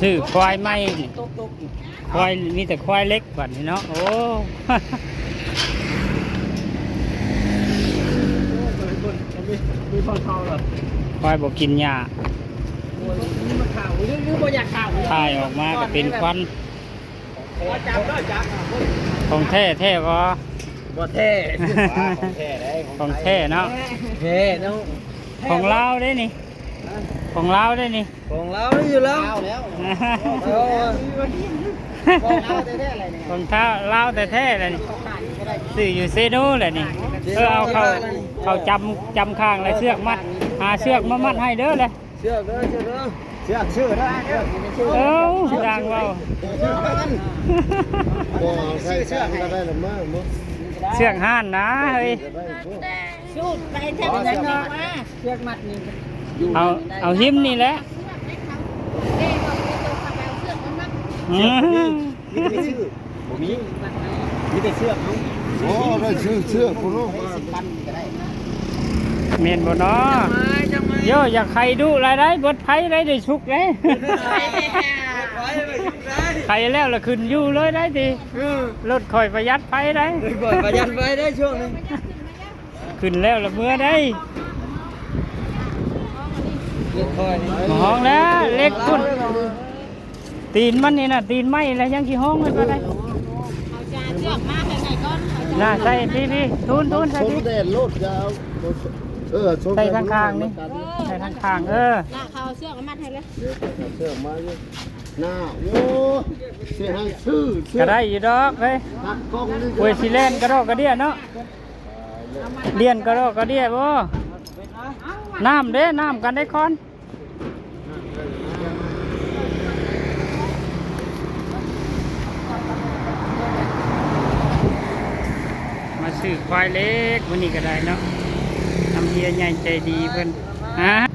ຊື້ຄວາຍໃໝ່ນີ້ ຄວາຍ ມີແຕ່ຄວາຍເລັກບັດນີ້ເນາະ. ໂອ້ ຄວາຍບໍ່ກິນຫຍ້າ ຖ່າຍອອກມາກໍເປັນຄວັນ. ຂອງແທ້ແທ້ບໍ່? ບໍ່ແທ້ ຂອງແທ້ເດ້ ຂອງແທ້ເນາະ ແທ້ເນາະ ຂອງລາວເດ້ນີ້ ຂອງລາວເດ້ນີ້ ຂອງລາວຢູ່ລາວແລ້ວ ຂອງລາວແທ້ໆແຫຼະນີ້ ຂອງລາວແທ້ໆແຫຼະນີ້ ຊື້ຢູ່ເຊໂນແຫຼະນີ້. ເອີ ເອົາເຂົ້າ ເຂົ້າຈຳ ຈຳຂ້າງ ແລະເຊືອກມັດ ຫາເຊືອກມາມັດໃຫ້ເດີແລະ. ເຊືອກເດີ ເຊືອກເດີ ເຊືອກ ເຊືອກເດີ ເອີ ຊ່າງເວົ້າ ບໍ່ໃຊ້ເຊືອກກໍໄດ້ລະເມີ ເຊືອກຮ້ານນະເຮີ້ຍ. ສູດໄປແທ້ ເປັນຫຍັງເນາະ ເຊືອກມັດນີ້ ເອົາ ເອົາຫິມນີ້ແຫຼະ. ອືມ ມີແຕ່ເຊືອກ ບໍ່ມີ ມີແຕ່ເຊືອກເນາະ. ໂອ້ ໄດ້ຊື້ເຊືອກພຸ້ນເນາະ ແມ່ນບໍ່ເນາະ? ໂຢ ຢ່າໄຂ່ດຸຫຼາຍໄດ໋ ເບິດໄຟໄດ໋ ໄດ້ສຸກເດ້ ໄຂ່ແລ້ວລະຂຶ້ນຢູ່ເລີຍໄດ໋ຕິ. ເອີ ລົດຂ້ອຍປະຢັດໄຟໄດ໋ ຂ້ອຍປະຢັດໄຟໄດ໋ຊ່ວງນີ້ ຂຶ້ນແລ້ວລະເມືອໄດ໋. ມາຫ້ອງແລ້ວ ເຫຼັກພຸ້ນ ຕີນມັນນີ້ນະ ຕີນໄມ້ແລ້ວຍັງຊິຫ້ອງໄດ້ປານໃດ. ເອົາຈາເຊືອກມາໃຫ້ກ່ອນ ນະ ໃສ່ພີ້ໆ ທູນໆ ໃສ່ພີ້ ແດດໂລດ ຢ່າເອົາ ເອີ ໃສ່ທາງຂ້າງນີ້ ໃສ່ທາງຂ້າງ ເອີ ນະ ເຂົາເອົາເຊືອກມາມັດໃຫ້ເລີຍ ເຊືອກມາຢູ່ ນະ ໂອ້ ຊິໃຫ້ຊື້ ຊື້ ກໍໄດ້ຢູ່ດອກເຮີ້ຍ ຕັດກ້ອງນີ້ ໂອ້ຍ ຊິແລ່ນກະດອກກະເດຍເນາະ. ລຽນກະດອກກະເດຍບໍ່? ນ້ຳເດ້ ນ້ຳກັນໄດ້ຄອນ. ມາຊື້ຄວາຍເຫຼັກມື້ນີ້ກໍໄດ້ເນາະ ນຳເຮຍໃຫຍ່ໃຈດີເພິ່ນ ອາ.